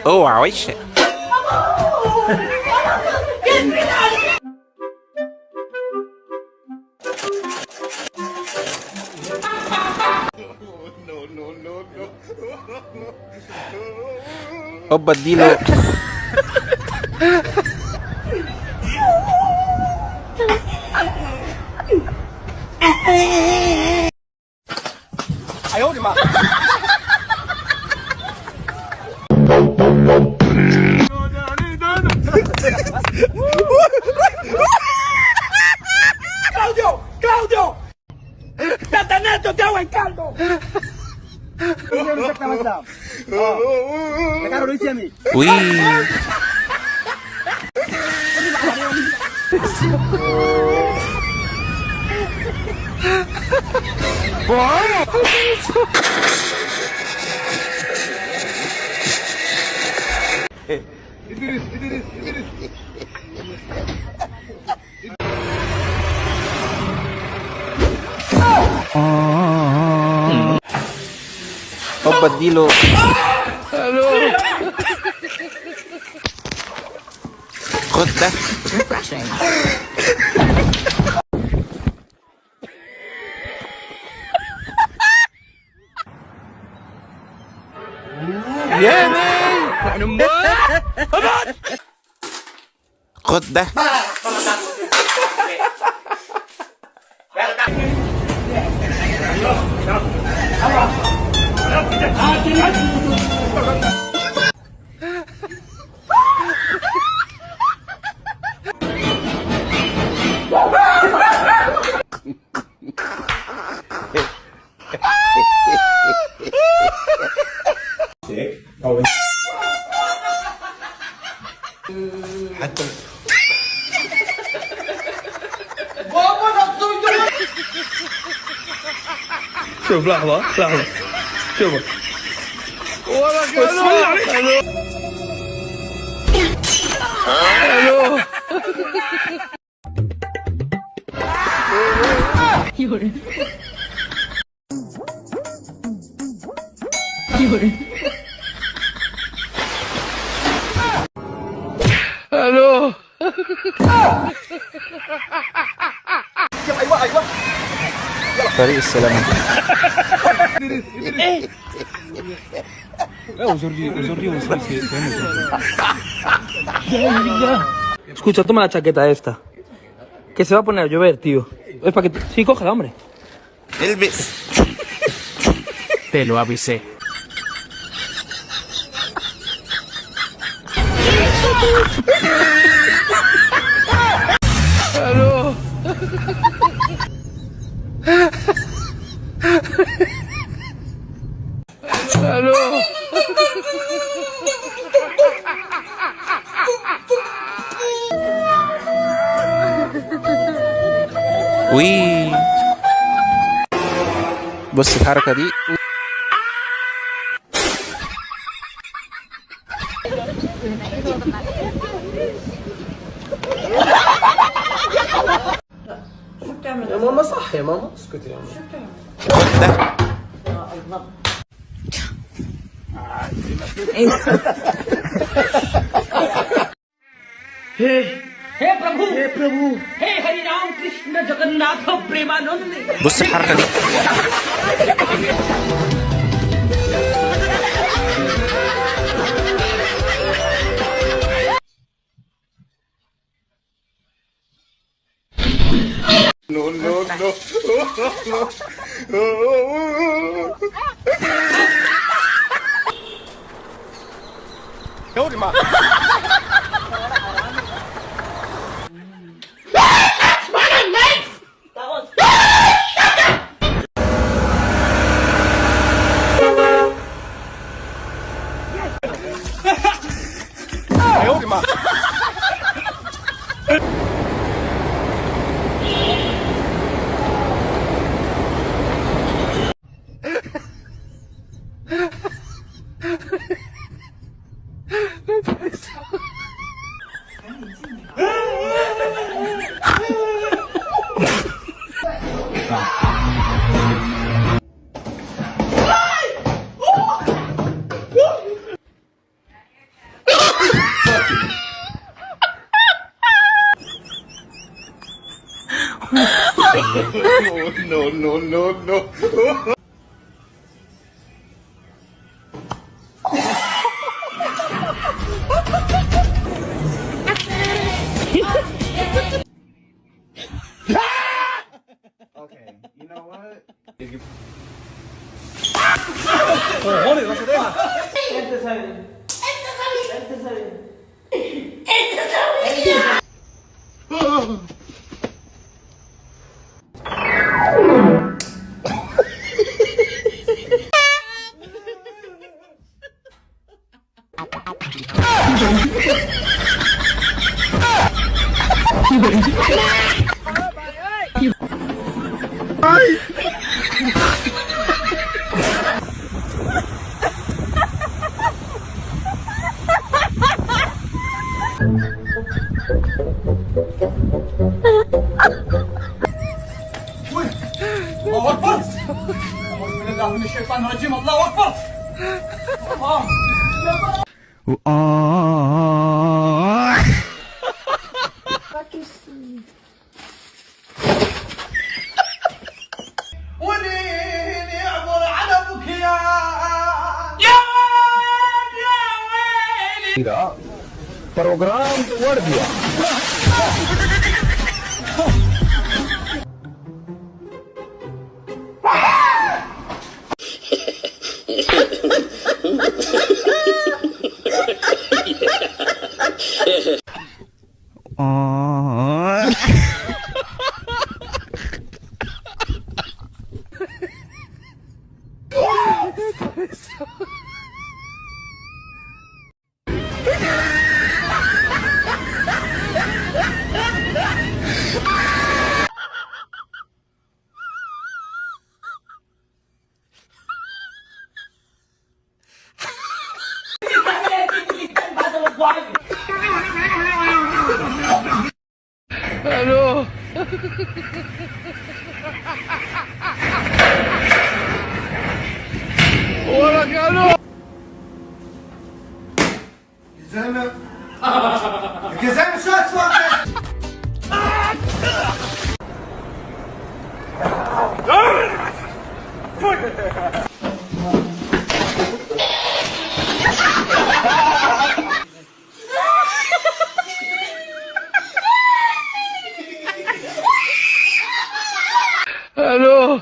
اوعى وشك. اوبا اديله. ¡Claudio! ¡Claudio! ¡Tataneto, te hago en caldo! وي. اوبا اديله. خد ده. يا ناي. خد ده. شوف لحظة لحظة شوف. طريق السلامة. Escucha, toma la chaqueta esta. Que se va a poner a llover, tío. Es para que te... Sí, cógela, hombre. البس. Te lo avisé. وي. بص الحركة دي. يا ماما صح يا ماما اسكتي يا ماما. خد ده. Hey Prabhu, hey Prabhu, hey हरि राम कृष्ण जगन्नाथ प्रेमानंद. بص الحركة دي. no no no no. Okay, you know what? Cojones, no se deja. Este sabe. Este sabe. Este sabe. Este sabe. Ay. الله أكبر. أعوذ بالله من الشيطان الرجيم. الله أكبر. الله. ولين يعبر على بكيان يا ويل يا ويلي. بروجرام ورديا. الو. وراك الو. يا زلمه يا زلمه شو هالسواقه؟ الو.